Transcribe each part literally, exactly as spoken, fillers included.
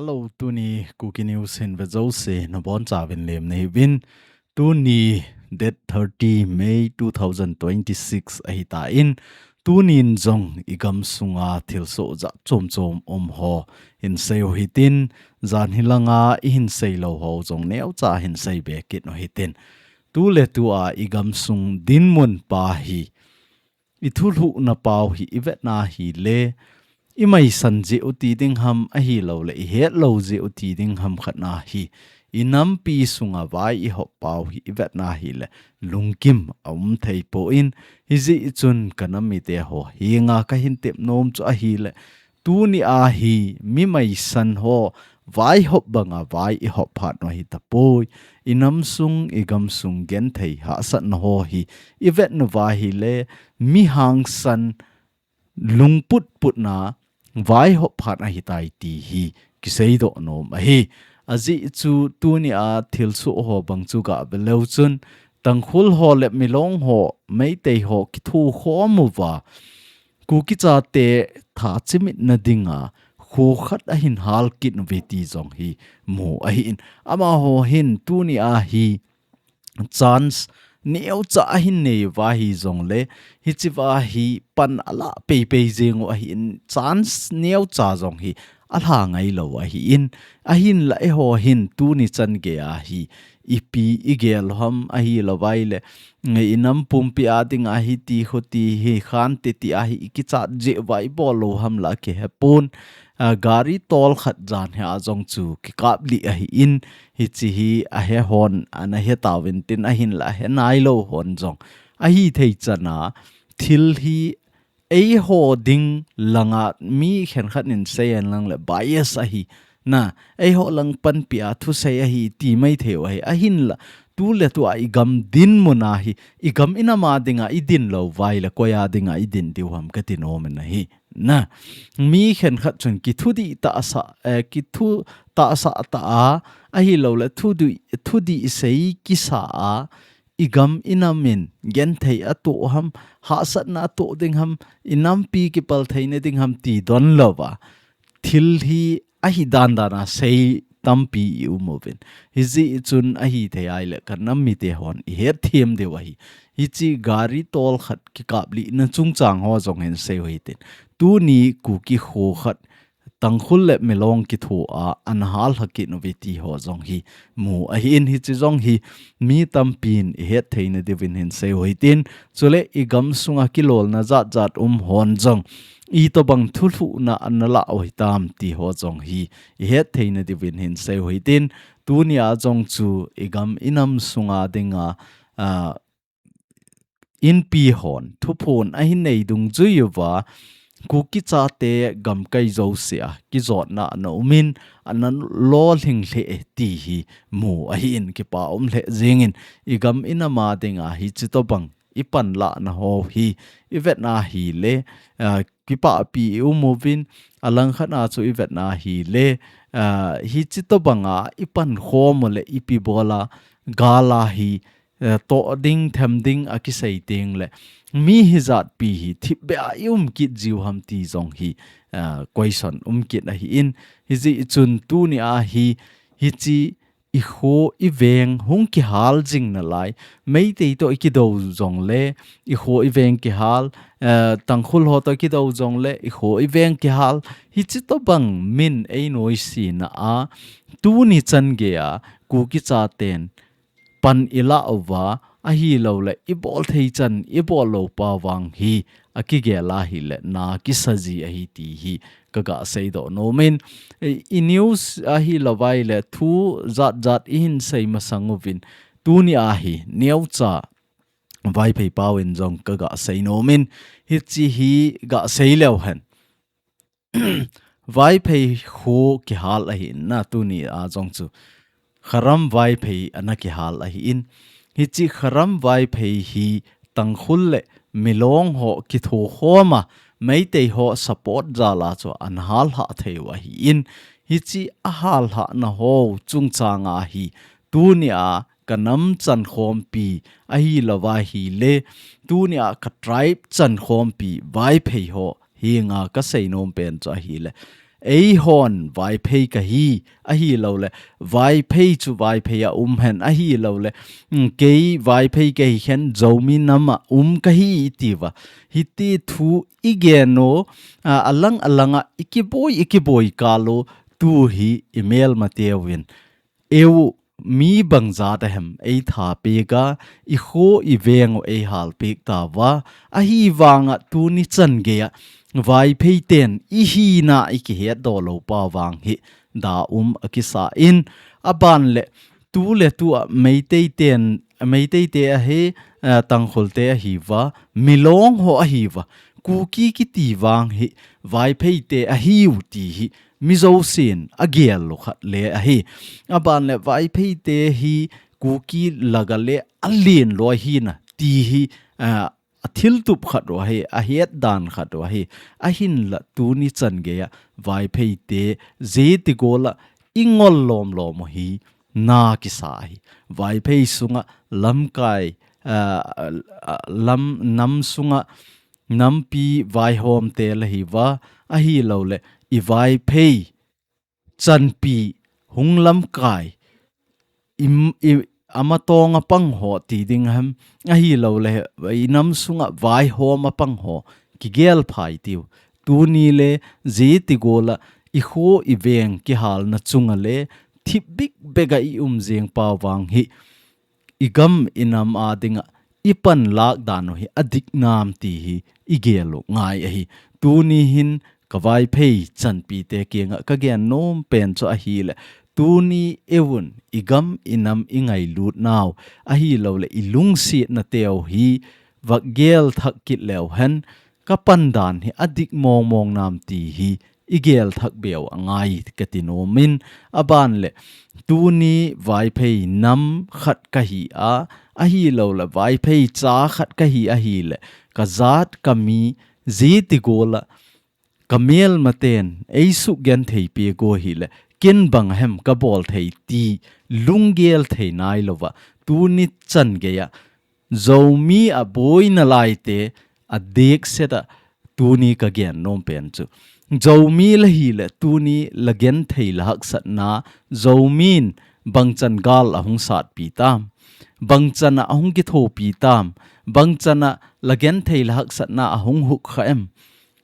Hello, tuni Kuki News hin ve jouse nabonchauvin lemna hiuvin. Tuni date thirty May two thousand twenty-six ahitan, tunin jong igamsunga thilsoh jat chomchom um ho hinsei u hitin, jan hilanga ihinsei lou ho jong neocha hinsei be kit u hitin. Tuletua igamsung dinmun pa hi, ithulhuhna pau hi ivetna hile, imaisan jeh u ti ding ham ahilouleh ihetlou jeh u ti ding ham khatna hi, inampi sunga vai ihop pau hi ivetna hile, lungkim aum theipon, hijeh chun kanam mite ho henga kahin tep nom chu ahile, tunia hi mi maisan ho vaihop banga vai ihop phat u hitapoi. Inamsung, igamsung genthei hahsatna ho hi ivet uva hile, mi hangsan lungputputna vaihop phat ahitai ti hi kiseidoh nom ahi. Ajeh chu tunia thilsoh ho bang chu gave leu chun, Tangkhul ho le Milong ho, Meitei ho kithokhom uva, Kuki chate tha chimitna dinga kho khat ahin hal kit uve ti jong hi mu ahin. Amaho hin tunia hi chance neocha ahin nei uva hijongle, hichea hi pan alah peipei jeng u ahin, chance neocha jong hi alha ngailou ahin. Ahinla eiho hin tuni chan geiya hi ipi igel u ham ahilouvleh, inam pumpi a dinga hiti khuti hi khante tia hi ikichat jeh uva ibol lou ham la kihepon. A, gari tol khat jan hia jong chu kikaplih ahin, hiche hi ahe hon ana hetauvin tin, ahinla ahe nailou hon jong ahithei chana, thil hi eiho ding langa mi khenkhat in seiyin lang le bias ahi. Na, eiho lang panpia thusei ahi ti maithei u ahi. Ahinla, tuletua igam dinmuna hi, igam inama dinga idin lou uva ahile, koiya dinga idin diu ham kati nom in ahi. Na, mi khenkhat chun kithudih tahsa, eh, kithutahsa tah a, ahilouleh thudih, thudih sei kisa a, igam inam in genthei atoh ham, hahsatna atoh ding ham, inampi kipal theina ding ham ti donlouva, thil hi ahi dandan a sei tampi ium uvin. Hijeh chun ahithei ahile kanam mite hon ihet them diu ahi. Hiche gari tol khat kikaplihna chungchang ho jong hin sei u hitin. Tuni Kuki kho khat Tangkhul le Milong kitho a ana hal lha kit uve ti ho jong hi mu ahin, hiche jong hi mi tampin ihet theina diuvin hin sei u hitin, chule igamsunga kilolna jatjat um hon jong itobang thulhuhna ana lah u hitam ti ho jong hi ihet theina diuvin hin sei u hitin, tunia jong chu igam inam sunga dinga, a, inpi hon thuphon ahin nei dungjui uva, Kuki chate gamkai jousea kijotna ana umin, ana lolhing lheh e ti hi mu ahin, kipa um lheh jengin, igam inama dinga hiche tobang ipanlahna ho hi ivetna hile, a, kipahpi ium uvin, alangkhat a chu ivetna hile, a, hiche tobanga ipankhom u le ipi bola gal a hi, eh, toh ding, them ding akisei tengle, mi hijatpi hi thipbeh a ium kit jiu ham ti jong hi, eh, question um kit ahin, hijeh chun tunia hi, hiche ikho iveng hung kihal jing nalai, Meitei toh ikidou jongle ikho iveng kihal, eh, Tangkhul ho toh ikidou jongle ikho iveng kihal, hiche tobang min einoisena a, tuni chan geiya Kuki chaten pan ilah uva, ahilouleh ibol thei chan ibol lou pa vang hi akigel ahile na kisa ji ahi ti hi kaga seidoh nomin, i, i news ahilouva ahile thu jatjat ihin sei masang uvin, tunia hi neocha Vaiphei paovin jong kaga sei nomin, hiche hi ga sei leu hen. Vaiphei kho kihal ahin, na tunia jong chu Kharam Vaiphei ana kihal ahin. Hiche Kharam Vaiphei hi Tangkhul le Milong ho kithokhom a, Meitei ho support jal a chu ana hal lhah thei u ahin. Hiche ahal lhahna ho chungchang a hi tunia kanam chankhompi ahilouva ahile, tunia ka tribe chankhompi Vaiphei ho henga kasei nom pen chu ahile, Eihon Vaiphei kahi, ahilouleh Vaiphei chu Vaiphei a um hen, ahilouleh, mm, kei Vaiphei kahi hen Zomi nam a um kahi iti uva. Hiti thu i gen u, a, alang alang a i kiboi, i kiboi kal u, tu hi i melmateu in. Eu mi bangzat a hem ei thapek a, i kho i veng u ei halpek tauva, ahivang a tuni chan gei a Vaiphei ten i hina i kihetdoh lou pa vang hi da um a kisa in, aban le tu le tu a Meitei ten, Meitei te ahi, eh, Tangkhul te ahi uva, Milong ho ahi uva, Kuki kiti vang hi Vaiphei te ahiu ti hi mi jousen a gel lou khat le ahi. Aban le Vaiphei te hi Kuki lah a le alen lou ahina ti hi, ah, a thiltup khat u ahi, a hetdan khat u ahi. Ahinla tuni chan gei a Vaiphei te ziti gol a i ngol lom lom u hi na kisa ahi. Vaiphei sunga lamkai, ah, ah, lam, nam sunga nampi vaihom te la hi uva, ahilouleh i Vaiphei chanpi hung lamkai, i, i, ama tong a pang ho ti ding ham, ahilouleh i nam sunga vaihom a pang ho kigel phai tiu. Tuni le ziti gol a i kho i veng kihalna chunga le thip bik bek a i um jeng pa vang hi i gam i nam a dinga i panlak dan u hi a dik nam ti hi i gel u ngai ahi. Tuni hin ka Vaiphei chanpi te kiang a ka gen nom pen chu ahile, tuni eun i gam i nam i ngailut nau, ahilouleh i lungsetna teu hi vak gel thak kit leu hen, ka pandan hi a dik mong mong nam ti hi i gel thak beu a ngai ka ti nom in, aban le tuni Vaiphei nam khat ka hi a, ahilouleh Vaiphei cha khat ka hi ahile, ka jat ka mi ziti gol a ka melmaten ei suk genthei pek u hile, ken bang hem ka bol thei ti lunggel thei nai louva, tuni chan gei a Zomi a boina lai te a dek set a tuni ka gen nom pen chu, Zomi la hile tuni la genthei la haksatna, Zomin bangchan gal a hung satpi tam, bangchan a hung kithopi tam, bangchan a la genthei la haksatna a hung huk kha em?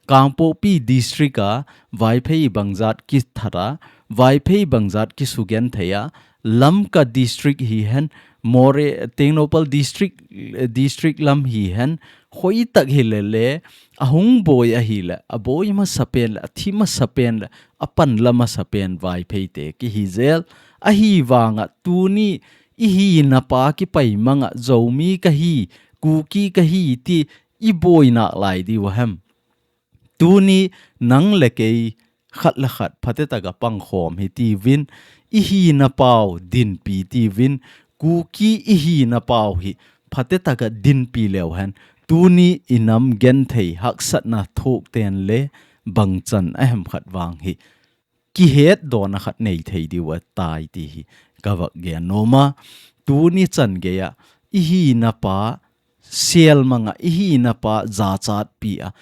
Kangpokpi district a Vaiphei bangzat kithat a, Vaiphei bangzat kisugenthei a, Lamka district hi hen, Moreh, Tengnoupal district, district lam hi hen, hoi tak hi le le, a hung boi ahi le, a boi masa pen le, a thi masa pen le, a pan la masa pen Vaiphei te kihi zel, ahi vang a tuni i hina pa kipai mang a Zomi ka hi, Kuki ka hi ti i boina lai diu a hem? Tuni nang le kei khat le khat phatetak a pangkhom hi tiuvin, i hina pau dinpi tiuvin, Kuki i hina pau hi phatetak a dinpi leu hen, tuni i nam genthei haksatna thok ten le bangchan a hem khat vang hi kihetdohna khat nei thei diu a tai ti hi ka vak gen nom a. Tuni chan gei a i hina pa sel mang a, i hina pa jachatpi a,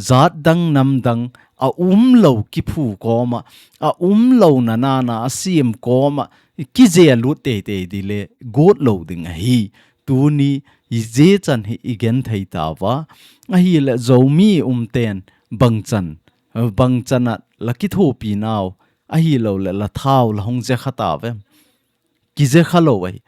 jat dang nam dang a um lou kiphu kom a, a um lou na na na a sim kom a, kijelut teitei di le got lou ding ahi. Tuni i je chan hi i genthei tauva, ahi le Zomi um ten bangchan, bangchan a la kithopi nau, ahi lou le la thau la hung je kha tauve. Kije kha lou ahi.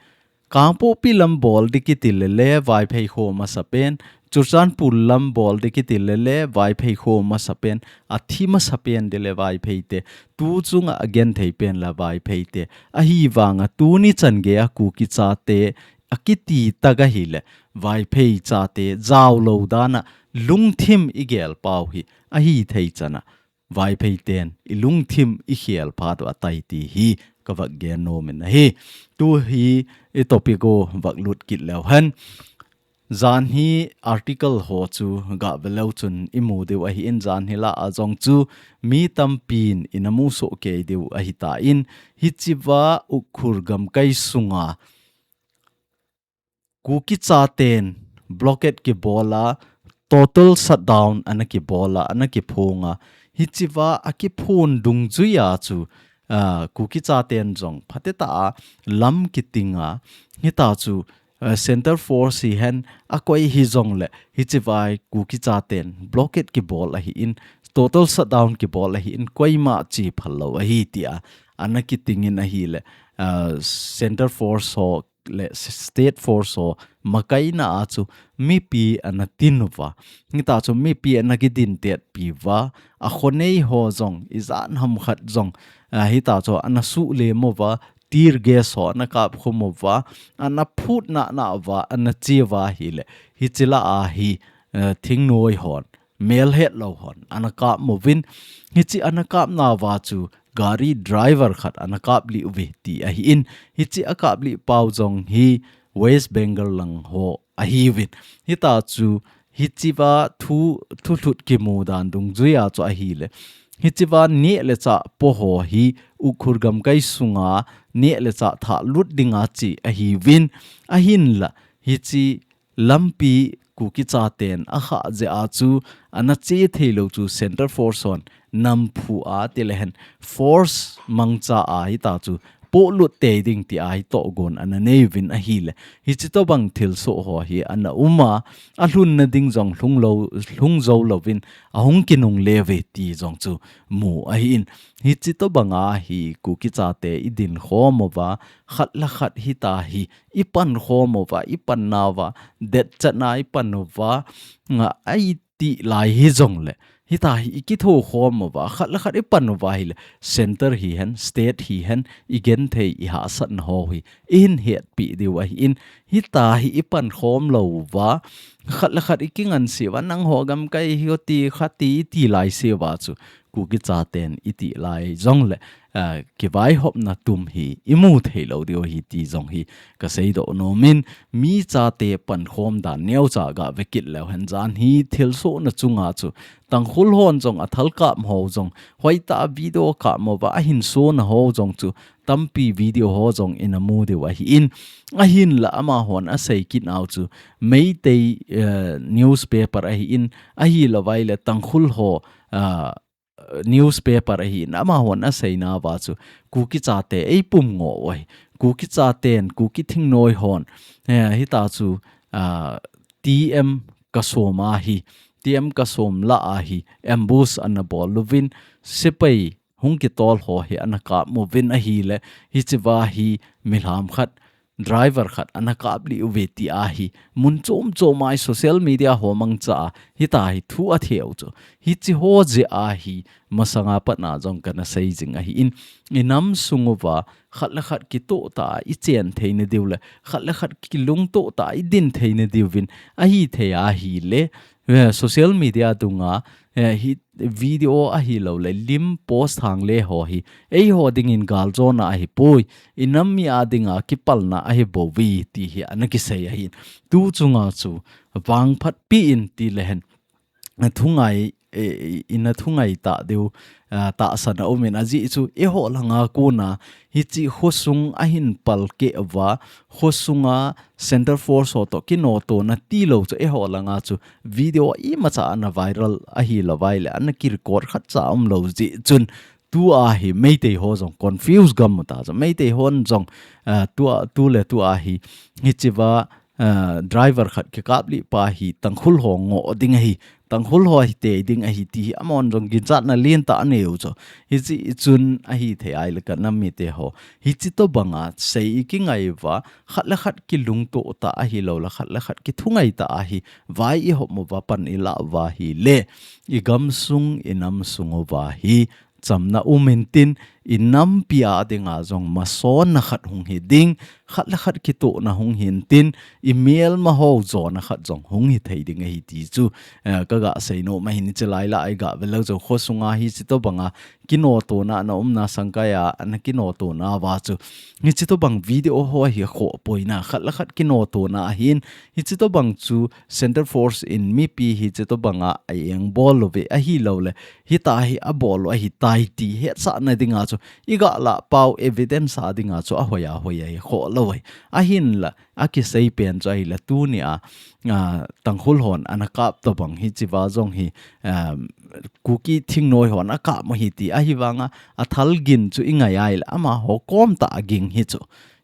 Kangpokpi lam bol di kiti le le Vaiphei kho masa pen, Churachandpur lam bol di kiti le le Vaiphei kho masa pen, a thi masa pen di le Vaiphei te, tu chunga a genthei pen la Vaiphei te. Ahi vang a tuni chan gei a Kuki chate a kiti tak ahi le Vaiphei chate jao lou dan a lungthim i gel pau hi ahi thei chan a Vaiphei ten i lungthim i khel phat u a tai ti hi ka vak gen nom in ahi. Tu hi i topic u vak lut kit leu hen. Jan hi article ho chu ga ve leu chun i mu diu ahi in, jan hi la a jong chu mi tampin i na mu soh kei diu ahi ta in, hichi va Ukhrul gamkai sunga Kuki chaten blockade kibol a, total shutdown ana kibol a, ana kiphong a, Hichea akiphun dungjuia chu, ah, Kuki chaten jong phatecha a lam kitinga, hita chu, ah, Center Force hihen akoi hijongle, hichea Kuki chaten blockade kibol ahin, total shutdown kibol ahin, koima chephal lou ahi tia ana kitingin ahile, ah, Center Force ho le State Force ho makaina a chu mipi ana tin uva. Hita chu mipi ana kidintetpi uva. Akhonei ho jong, ijat ham khat jong, ah, hita chu ana sulem uva. Tear gas ho ana kapkhum uva. Ana phut nana uva, ana che uva ahile. Hichea hi, ah, thingnoi hon, melhet lou hon ana kap uvin. Hiche ana kapna uva chu gari driver khat ana kaplih uve ti ahin. Hiche akaplih pau jong hi West Bengal lang ho ahiuvin. Hita chu hichea thu, thulhut kimu dan dungjuia chu ahile. Hichea neh le chah po ho hi Ukhrul gamkai sunga neh le chah thah lut dinga che ahiuvin. Ahinla hiche lampi Kuki chaten akhah jeh a chu ana che theilou chu Center Force hon namphu a tilehen force mangcha a hita chu polut tei ding tia hi tohgon ana neiuvin ahile. Hiche tobang thilsoh ho hi ana uma, alhunna ding jong lhung lou, lhung jou louvin ahung kinungle uve ti jong chu mu ahin. Hiche tobanga hi Kuki chate idin khom uva, khat le khat hita hi ipan khom uva, ipan nauva, detchatna ipan uva, nga ai ti lai hijongle. Hita hi ikitho khom uva, khat le khat ipan uva hile, center hihen, state hihen, igenthei, ihahsatna ho hi, ihin hetpi diu ahin, hita hi ipan khom lou uva, khat le khat ikinganseuva, nangho gamkai hi oti, khati iti laiseuva chu, Kuki chaten iti lai jongle, ah, kivaihopna tum hi imu theilou diu ahi ti jong hi kaseidoh nomin, mi chate pankhom dan neocha gavekit leuhen jan hi thilsohna chunga chu Tangkhul hon jong athalkap ho jong hoitah a video kap uva ahin sona ho jong chu tampi video ho jong ina mu diu ahin, ahinla amahon aseikit nau chu Meitei, eh, newspaper ahin, ahilouva ahile Tangkhul ho, ah, newspaper ahin, amahon aseinauva chu Kuki chate eipum ngoh uve. Kuki chaten, Kuki thingnoi hon, eh, hita chu, ah, T M Kasom a hi, T M Kasom lah a hi ambush ana bol uvin, sepai hung kitol ho hi ana kap uvin ahile, hichea hi milham khat, driver khat ana kaplih uve tia hi mun chom chom a social media ho mangcha a hita hi thu atheu chu. Hiche ho jeh a hi masanga patna jong kana seijing ahin, inam sung uva khat le khat kitoh tah a ichen theina diu le khat le khat kilungtoh tah a idin theina diuvin ahithei ahile, eh, social media dunga, eh, hi video ahilouleh lim post thangle ho hi eiho dingin galjona ahipoi, inam mi a dinga kipalna ahibouve ti hi ana kisei ahin. Tu chunga chu vangphatpi in tilehen, a thungai, eh, ina thungai tah diu, ah, tahsan aumin ajeh chu eiho langa kona hiche khosung ahin palkeh uva, khosunga Center Force ho toh kinotona tilou chu eiho langa chu video imacha ana viral ahilouva ahile ana kirecord khatcha umlou jeh chun tua hi Meitei ho jong confuse gam uta chu Meitei hon jong, ah, tua, tu le tua hi hichea, ah, driver khat kikaplih pa hi Tangkhul ho ngoh ding ahi, Tangkhul ho hi tei ding ahi ti hi amahon jong ginchatna lentah aneiu chu. Hijeh chun ahithei ahile kanam mite ho, hiche tobanga sei ikingai uva, khat le khat kilungtoh tah ahilouleh khat le khat kithungai tah a hi vai ihop uva pan ilah uva ahile, igamsung inam sung uva hi chamna um intin, inampi a dinga jong masonna khat hung hiding, khat le khat kitohna hung hintin, imelma ho jona khat jong hung hithei ding ahi ti chu, eh, kaga seinom ahin, hiche laila iga veleu chu khosunga hiche tobanga kinotona ana umna sangkai a ana kinotonauva chu hiche tobang video ho hi akhohpoina, khat le khat kinotona ahin, hiche tobang chu Center Force in mipi hiche tobanga a engbol uve ahilouleh hita hi abol u ahitai ti hetsahna dinga chu i ga lah pau evidence a dinga chu ahoi ahoi ahi kholou ahi. Ahinla, akisei pen chu ahile tunia, a, Tangkhul hon ana kap tobang hichea jong hi, um, Kuki thingnoi hon akap mo hi ti ahivanga, athal gin chu i ngai ahile, amaho kom tah a ging hi chu.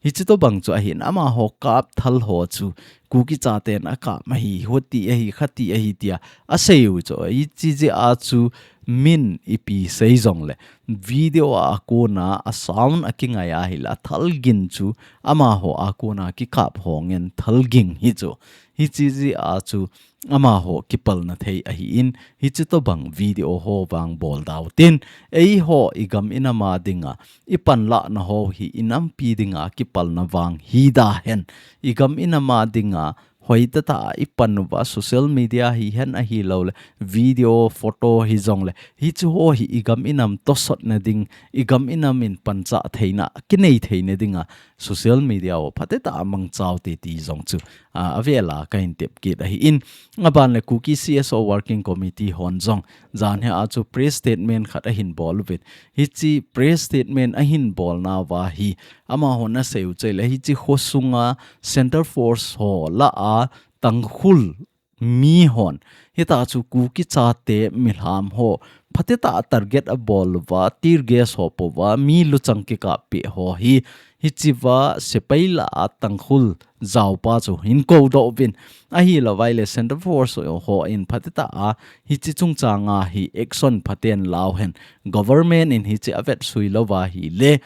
Hichi tobang chu ahin, amaho kap thal ho chu Kuki chaten akap ahi, hoti ahi, khati ahi tia asei u chu. Hichi jeh a chu min ipi sei jongle, video a kona a sound a kingai ahile, athal gin chu amaho a kona kikap ho ngen thal ging hi chu. Hichi jeh a chu amaho kipalna thei ahin, hichi tobang video ho vang bol dau tin, eiho i gam i nam a dinga, i panlahna ho hi i nampi dinga kipalna vang hi da hen, i gam i nam a dinga, hoitah tah a i pan uva social media hihen ahilouleh, video, photo hijongle, hichi ho hi i gam i nam tosotna ding, i gam i nam in panchah theina, kinei theina dinga, social media ho phatecha a mangchau te ti jong chu, a, avel a kahin tep kit ahin, aban le Kuki C S O Working Committee hon jong, janhi a chu press statement khat ahin bol uvin. Hichi press statement ahin bolna uva hi, amahon asei u chu ahile, hichi khosunga Centre Force ho lah a Tangkhul mi hon, hitia chu Kuki chate milham ho, phatecha a target abol uva, tear gas ho po uva, mi luchang kikap peh ho hi, hichea sepai lah a Tangkhul jaopa chu hin kou doh uvin, ahilou vaile Centre Force ho in phatecha a, hichi chungchang a hi action phaten lau hen, government in hichi avet sui lou va ahile,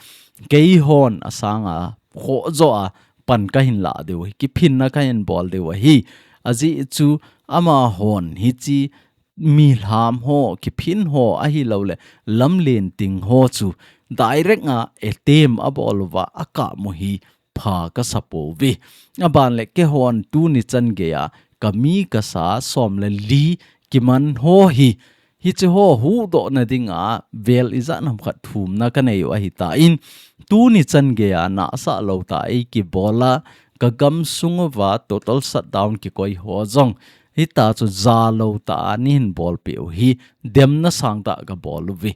keihon asanga khoh jo a, pan kahin lah diu ahi, kiphinna kahin bol diu ahi. Ajeh chu amahon hichi milham ho, kiphin ho ahilouleh, lamlen ting ho chu direct a attempt abol uva, akap mo hi pha kasa pouve. Aban le keihon tuni chan geiya, kami kasa som le li kiman ho hi, hichi ho huhdohna dinga vel ijat ham khat thumna kanei u ahitan, tuni chan geiya nahsah lou tah a eikibol a, ka gamsung uva total shutdown kikoi ho jong, hitia chu jalou tah a neihin bolpeh u hi, demna sangtah kabol uve,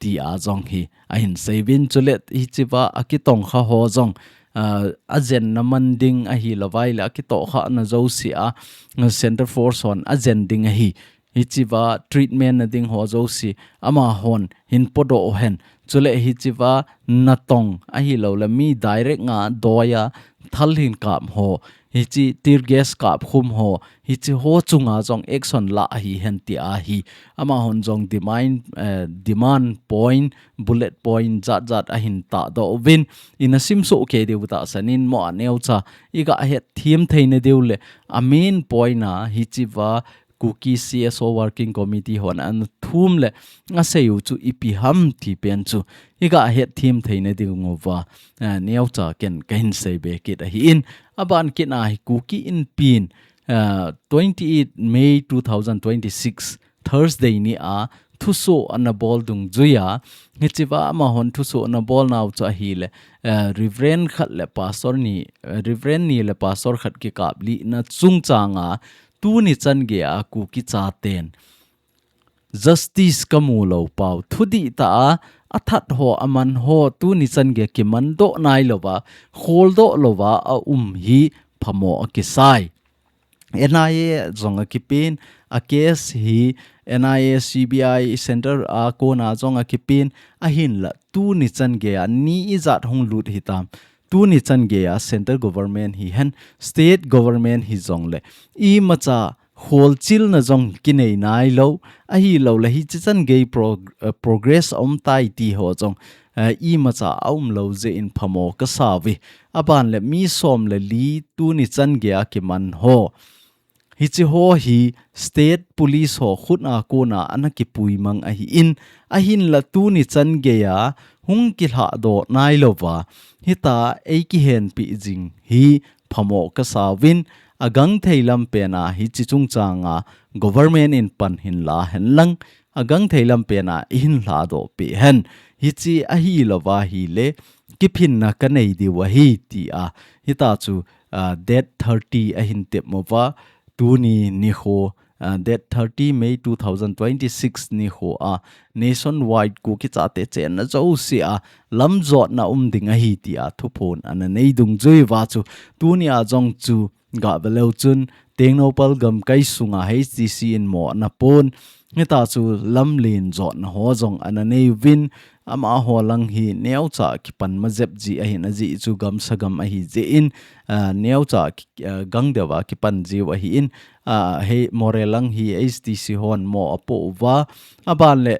tia jong hi ahin seiyuvin, chule hichea akitongkha ho jong, ah, ajenna man ding ahilou vaile, akitongkhana jousea, ah, Centre Force hon ajen ding ahi. Hichea treatment na ding ho jouse, amahon hin podoh uhen. Chule hichea natong ahilouleh, mi direct a doiya thal hin kap ho, hichi tear gas kap khum ho, hichi ho chunga jong action lah ahihen tia hi, amahon jong demand, eh, demand point, bullet point jat jat ahin tahdoh uvin, ina simsoh kei diu tahsan in mo, aneocha i gahet them theina diu le, a main point a hichea Kuki C S O Working Committee hon ana thum le, asei u chu ipi ham ti pen chu i gahet them theina diuva, eh, neocha ken kahin seibe kit ahin, aban kit a hi Kuki Inpi in, eh, twenty eight May two thousand twenty-six, Thursday ni a thusoh ana bol dungjuiya, hichea amahon thusoh ana bolnau chu ahile, eh, Reverend khat le Pastor ni, eh, Reverend ni le Pastor khat kikap lihna chungchang a, tuni chan geiya Kuki chaten justice kamu lou pau, thudih tah a, athat ho, aman ho, tuni chan geiya kimandoh nailouva, kholdoh louva aum hi phamo akisai. N I A jong akipen, a case hi N I A, C B I, Centre a kona jong akipen, ahinla tuni chan geiya ni ijat hung lut hitam. Tuni chan geiya Centre Government hihen, State Government hijongle, imacha kholchilna jong kinei nailou, ahilouleh hichi chan gei prog-, eh, progress aumtai ti ho jong, eh, imacha aumlou jeh in phamo kasauve. Aban le mi som le li tuni chan geiya kiman ho, hichi ho hi State Police ho khut a kona ana kipuimang ahin, ahinla tuni chan geiya hung kilhahdoh nailouva, hitia eikihenpi jing hi phamo kasauvin, agangthei lampen a hichi chungchang a Government in pan hin la henlang, agangthei lampen a ihin lhadoh peh hen, hichi ahilouva ahile, kiphinna kanei diu ahi tia, hitia chu, ah, date thirty ahin tep uva, tuni nikho, uh, date thirty May two thousand twenty-six nikho a nationwide Kuki chate chenna jouse a lamjotna um ding ahi tia thuphon ana nei dungjui uva chu tunia jong chu gah ve leu chun Tengnoupal gamkai sunga H T C in mo ana pon. Hita chu lamlen jotna ho jong ana nei uvin, amaho lang hi neocha kipan ma jep ji ahin ajeh chu gamsa gam ahi jeh in, ah, neocha ki-, ah, gang deuva kipan jiu ahin, ah, hei Moreh lang hi H T C hon mo apo uva, aban le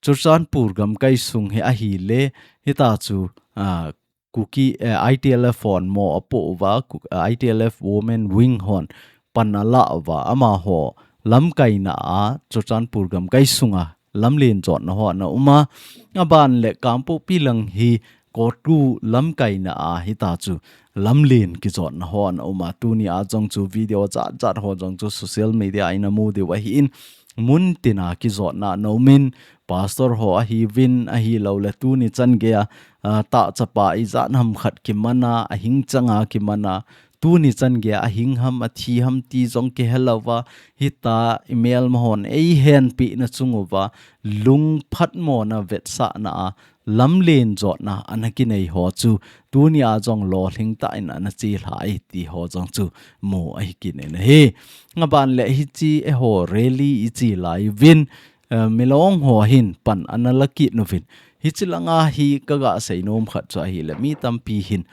Churachandpur gamkai sung hi ahile, hita chu, ah, Kuki, eh, I T L F hon mo apo uva, Ku-, ah, I T L F Women Wing hon pan ala uva, amaho lamkaina a Churachandpur gamkai sunga lamlen jotna ho ana uma, aban le Kangpokpi lang hi COTU lamkaina a hita chu lamlen kijotna ho ana uma, tunia jong chu video jat jat ho jong chu social media a ina mu diu ahin, mun tina kijotna ana umin, pastor ho ahiuvin, ahilou le tuni chan geiya, ah, tahchapa ijat ham khat kimana, ahing changa kimana, tuni chan geiya ahing ham, athi ham ti jong kihelouva, hita imelma hon eihenpina chung uva, lungphatmona vetsahna a, lamlen jotna ana kinei ho chu, tunia jong lolhing tah in ana chelha e ti ho jong chu mu ahi kit in ahi. Aban le hiche eiho rally iche lai uvin, eh, Milong ho hin pan ana la kit uvin. Hiche langa hi kaga seinom khat chu ahile mi tampi hin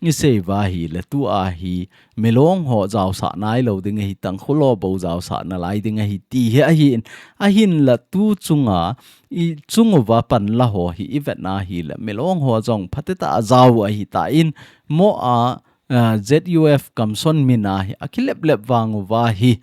isei uva ahile tua hi Milong ho jaosah nailou ding ahi, Tangkhul ho bou jaosah nalai ding ahi ti hi ahin, ahinla tu chunga i chung uva pan la ho hi ivet na ahile Milong ho jong phatecha ajao ahitan, mo a, ah, Z U F Kamson min a hi akilep lep vang uva hi,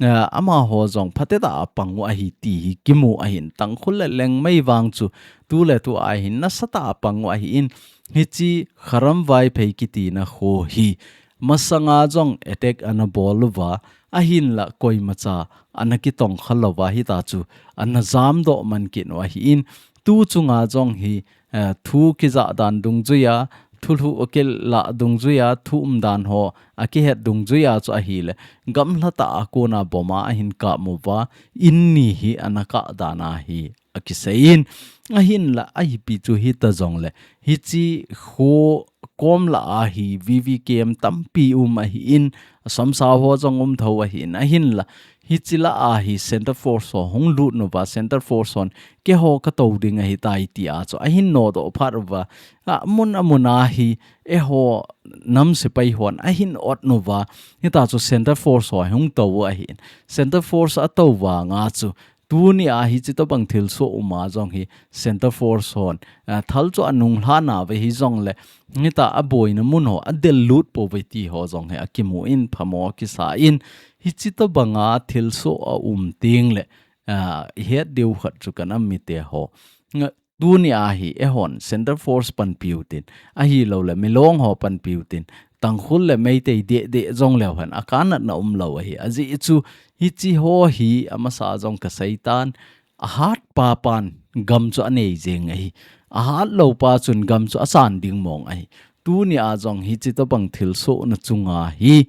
ah, amaho jong phatecha apang u ahi ti hi kimu ahin, Tangkhul le Liangmai vang chu tu le tua hin nasatah apang u ahin, hiche Kharam Vaiphei kitina kho hi masanga jong attack ana bol uva, ahinla koimacha ana kitongkha louva hita chu ana jamdoh man kit u ahin, tu chunga jong hi, eh, thu kijah dan dungjuiya, thulhuh kilah dungjuiya, thu umdan ho akihet dungjuiya chu ahile, gamla tah a kona bomb a ahin kap uva, in ni hi ana kah dan ahi akisei in, ahinla ahipi chu hita jongle, hiche kho kom lah a hi V V K M tampi um ahin, asomsao ho jong um tho ahin, ahinla hiche lah a hi Centre Force ho hung lut uva, Centre Force hon keiho katou ding ahitai tia chu ahin nodoh phat uva, amun amun a hi eiho nam sepai hon ahin ot uva, hita chu Centre Force ho hung tou u ahin, Centre Force atou vanga chu tunia hiche tobang thilsoh uma jong hi Centre Force hon, ah, thal chu anunglha nauve hijongle, hita aboina mun ho adel lut pouve ti ho jong hi akimu in phamo akisa in, hiche tobanga thilsoh aum tengle, ah, ihet diu khat chu kanam mite ho. Nga, tunia hi eihon Centre Force panpiu tin, ahilou le Milong ho panpiu tin, Tangkhul le Meitei deh deh jong leu hen akanatna umlou ahi. Ajeh chu hiche ho hi amasa jong kaseitan, ahat pa pan gam chu anei jeng ahi. Ahat lou pa chun gam chu asan ding mong ahi. Tunia jong hiche tobang thilsohna chunga hi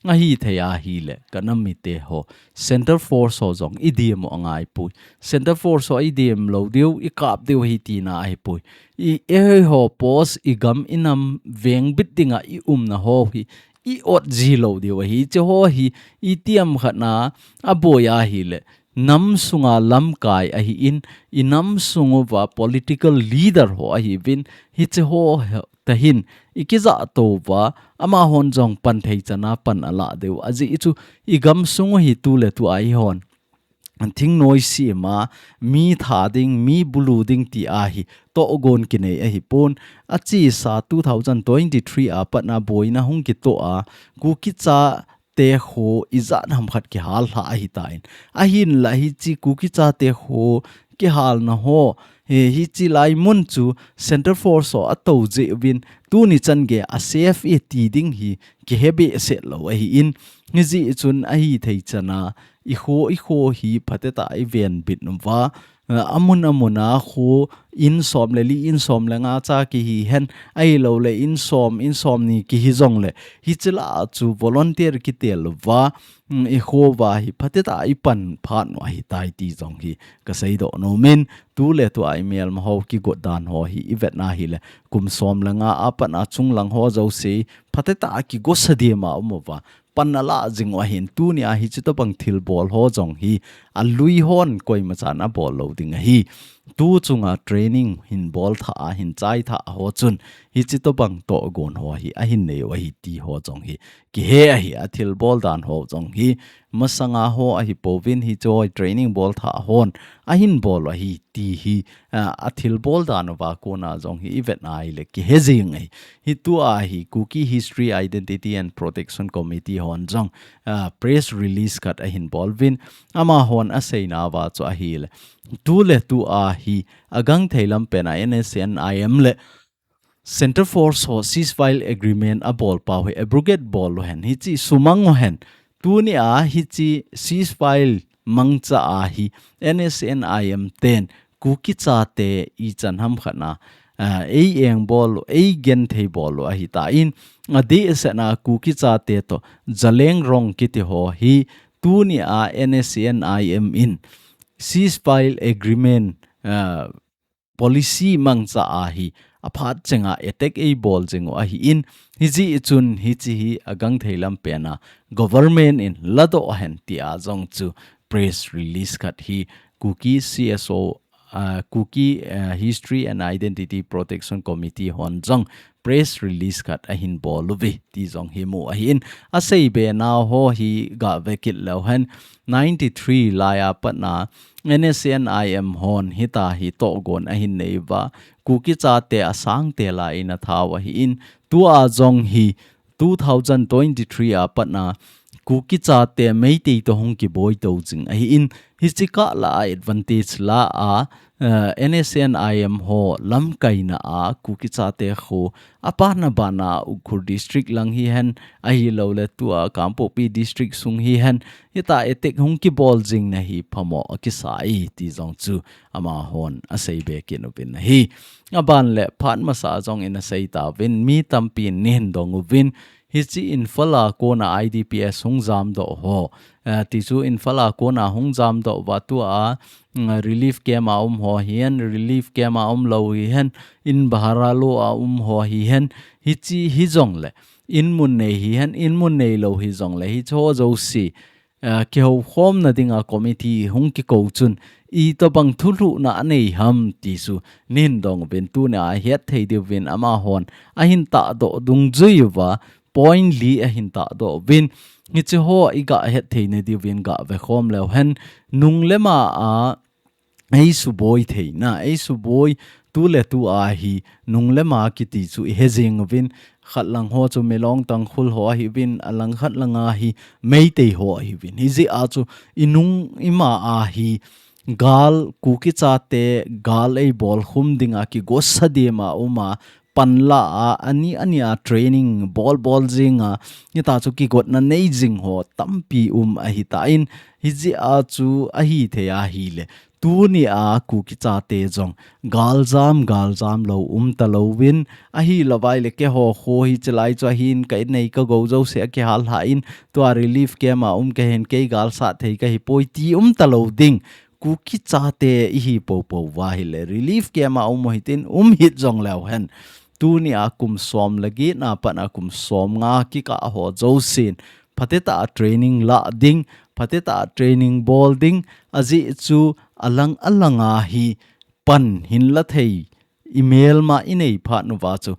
ahithei ahile, kanam mite ho, Centre Force ho jong idem u angaipoi. Centre Force ho idem lou diu, ikap diu ahi tina ahipoi. I, eiho post, igam, inam vengbit dinga iumna ho hi iot ji lou diu ahi. Hiche ho hi itiham khat na aboi ahile, nam sunga lamkai ahin, inam sung uva political leader ho ahiuvin, hiche ho tahin ikijah tou uva, amahon jong pan thei chana pan alah diu. Ajeh chu igam sung u hi tu le tua eihon thingnoi sema, mi tha ding, mi bulu ding tia hi tohgon kinei ahipon. Achesa two thousand twenty-three a patna boina hung kitoh a, Kuki chate kho ijat ham khat kihal lha ahitan, ahinla hiche Kuki chate kho kihalna ho, hi, hiche lai mun chu Centre Force ho atou jeh uvin, tuni chan geiya safe e ti ding hi kihe behseh lou ahin, hijeh chun ahithei chana ikho ikho hi phatecha ivenbit uva, amun amun a kho in som le li, in som le nga cha kihi hen, ahilou le in som, in som ni kihi jong le, hichi lah a chu volunteer kitel uva, mm, i kho uva hi phatecha i pan phat u ahi tai ti jong hi ka seidoh nom in, tu le tu a i melma ho kigot dan ho hi i vet na hi le, kum som le nga a pat a chunglang ho jouse, phatecha a kigot sa dia ma um uva, pan a la jing u ahin, tuni a hichi tobang thilbol ho jong hi, a lui hon koima chan a bol lou ding ahi. Tu chunga training hin bol tha a, hin chai tha ho chun, hichi tobang tohgon ho hi, ahin nei u ahi ti ho jong hi, kihe ahi, a thilbol dan ho jong hi, masanga ho ahi pouvin hichi training bol tha hon, ahin bol u ahi ti hi, a, a thilbol dan uva kona jong hi i vet na hi le kihe jing ahi. Hi tu a hi Kuki History Identity and Protection Committee hon jong, a, press release khat ahin bol uvin, ama hon a seina uva chu ahi le. Tu le tu a hi a gangthei lam pen a N S C N I M le Centre Force ho ceasefire agreement a bol pau hi abrogate bol u hen, hichi sumang u hen. Tuni a hichi ceasefire mangcha a hi N S C N I M ten Kuki chate i chan ham khat na, a, ei eng bol u, ei genthei bol u ahi ta in, a di se na Kuki chate to Zaleng Rong kiti ho hi tuni a N S C N I M in ceasefire agreement, a, policy mangcha a hi a phat chenga attack ei bol jing u ahi in, hichi chun hichi hi a gangthei lam pen a government in ladoh hen ti a jong chu press release khat hi Kuki C S O, a, Kuki, a, History and Identity Protection Committee hon jong press release khat ahin bol uve ti jong hi mu ahi in, a seibe nau ho hi ga ve kit leu hen, ninety-three lai a pat na N S C N I M hon hita hi tohgon ahin nei uva, Kuki chate a sangte la in a thau ahi in, tu a jong hi two thousand twenty-three a pat na Kuki chate Meitei to hung kiboi to jing ahi in, hichi kah la a advantage la a, eh, N S C N I M ho lamkaina a Kuki chate khu a pat na ban a Ukhrul District lang hi hen, ahilou le tu a Kangpokpi District sung hi hen, hita attack hung kibol jing na hi phamo a kisa e ti jong chu ama hon a seibe kit uvin ahi. A ban le phat masa jong in a sei ta uvin, mi tampi in nei hin dong uvin, hichi Imphal a kona I D P S hung jamdoh ho, eh, ti chu Imphal a kona hung jamdoh uva tu a, mm, relief camp a um ho hi hen, relief camp a um lou hi hen, in bhara lo a um ho hi hen, hichi hi jong le, in mun nei hi hen, in mun nei lou hi jong le, hichi ho jouse, eh, kihoukhomna dinga committee hung kikou chun, i tobang thulhuhna a nei ham ti chu nei hin dong uvin, tuni a het thei diu vin ama hon ahin tahdoh dungjui uva, point li ahin tahdoh uvin, hichi ho i ga het thei na diu vin ga ve khom leu hen, nung le ma a ei suboi theina, ei suboi tu le tu a hi nung le ma kiti chu i he jing uvin, khat lang ho chu Milong Tangkhul ho ahi uvin, a lang khat lang a hi Meitei ho ahi uvin. Hijeh a chu i nung i ma a hi gal, Kuki chate gal ei bol khum dinga kigot sa dia ma um a, pan la a, ani ani a training bol bol jing a, hita chu kigotna nei jing ho tampi um ahi ta in, hijeh a chu ahi thei ahi le, tuni a Kuki chate jong galjam, galjam lou um ta lou vin, ahilou vai le keiho kho hichi lai chu ahin ka in nei ka gou jouse a kihal ha in, tua relief camp a um ka hin kei gal sat thei ka hi poi ti um ta lou ding. Kuki chate i hi popo uva hi le relief camp a um u hitin um hih jong leu hen. Tuni a kum som le get na pat a kum som nga kikah ho jousen phatecha a training la ding, phatecha a training bol ding, ajeh chu alang alang a hi pan hin la thei i melma i nei phat uva chu,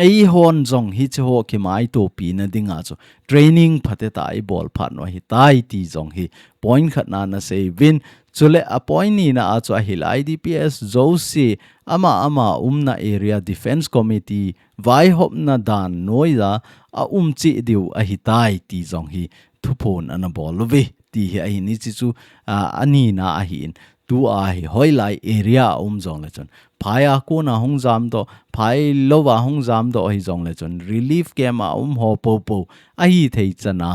ei hon jong hichi ho kimaitopi na dinga chu training phatecha i bol phat u ahi tai ti jong hi point khat na na sei uvin, chule a point ni na a chu ahi le I D P S jouse ama ama umna area defense committee vaihopna dan noiya a um cheh diu ahi tai ti jong hi thuphon ana bol uve ti hi ahi in, hichi chu, a, ani na ahi in, tu a hi hoilai area a um jong le chun, phai a kona hung jamdoh, phai lou a hung jamdoh hi jong le chun, relief camp a um ho popo ahi thei chan a,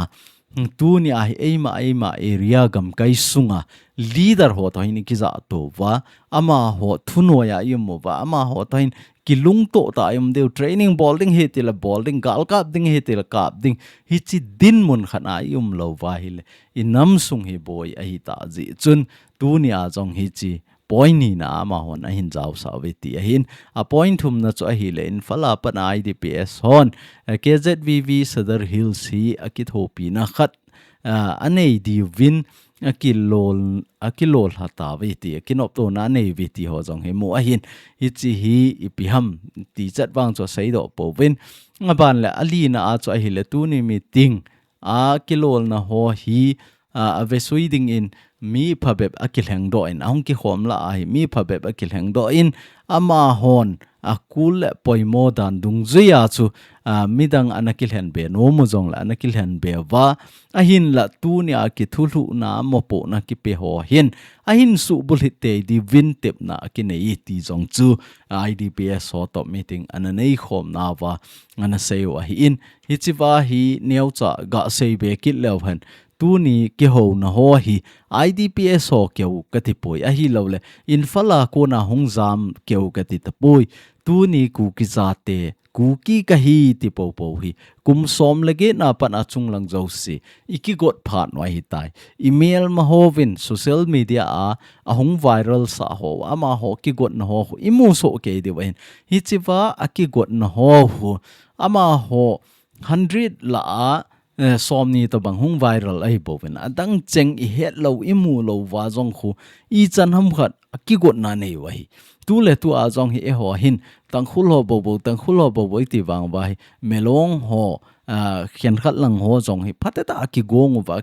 Tuni a hi eima, eima area gamkai sunga leader ho toh hin i kijah to uva, amaho thunoiya i um uva, amaho toh hin kilungto tah a i um diu, training bol ding ahi tile bol ding, gal kap ding ahi tile kap ding, hiche dinmun khat a i um lou uva ahile, i nam sung hi boi ahi tah jeh chun, tuni a jong hiche point nina amahon ahin jaosah uve ti ahin, a point thumna chu ahile, Imphal a pat a I D P S hon, eh, K Z V V Sadar Hills hi akithopina khat, ah, anei diuvin, akilol, akilolha tauve ti, akinoptona anei uve ti ho jong hi mu ahin, hiche hi ipi ham ti chet vang chu aseidoh pouvin, aban le alina a chu ahile tuni meeting a kilolna ho hi, a, avesui dingin mi phabep akilhengdoh in, ahung kikhom lah a hi mi phabep akilhengdoh in, amahon akul le poimo dan dungjuia chu, a, midang ana kilhen be nom u jongle ana kilhen be uva, ahinla tuni a kithulhuhna mopohna kipe ho hin, ahin suhbulhit tei diuvin tepna akinei ti jong chu, I D P S ho toh meeting ana neikhomna uva ana sei u ahin, hichea hi neocha gasei be kit leu hen, tuni kihouna ho hi I D P S ho keu kati poi, ahilouleh Imphal a kona hung jam keu kati tapoi. Tuni Kuki jate, Kuki kahi ti poupou hi kum som le get na pat a chunglang jouse i kigot phat u ahitai. I melma hovin social media a ahung viral sah ho, amaho kigotna ho khu i musoh kei diu ahin. Hichea akigotna ho khu amaho hundred lah a, eh, somni tobang hung viral ahi bouvin, adang cheng i het lou, i mu lou uva jong khu, ichan ham khat akigotna nei u ahi. Tuletua jong hi eiho hin, Tangkhul ho boubou, Tangkhul ho boubou i ti vang uva hi, Milong ho, ah, khenkhat lang ho jong hi, phatecha a kigong uva,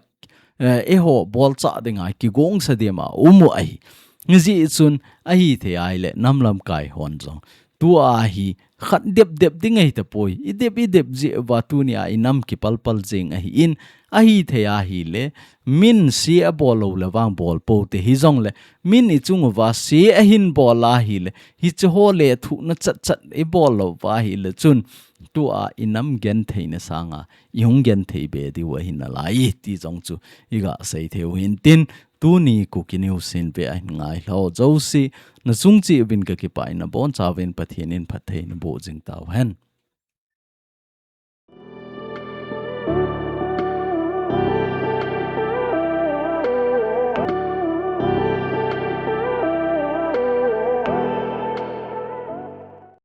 eh, eiho bolchah dinga kigongsa dema um u ahi. Hijeh chun ahithei ahile nam lamkai hon jong tua hi khat depdep ding ahi tapoi. I dep, i dep jeh uva tuni a i nam kipalpal jing ahin, ahithei ahile, min se abol lou le vang bol pou te hijongle, min i chung uva se ahin bol ahile, hiche ho lethuhna chatchat i bol lou uva ahile chun, tua i nam gentheina sanga i hung genthei be diu ahi nalai ti jong chu i gasei thei u hintin, tuni Kuki News hin ve ahin ngailhah jouse, na chung cheh uvin kakipah in, nabonchauvin Pathen in phatthei naboh jing tauhen.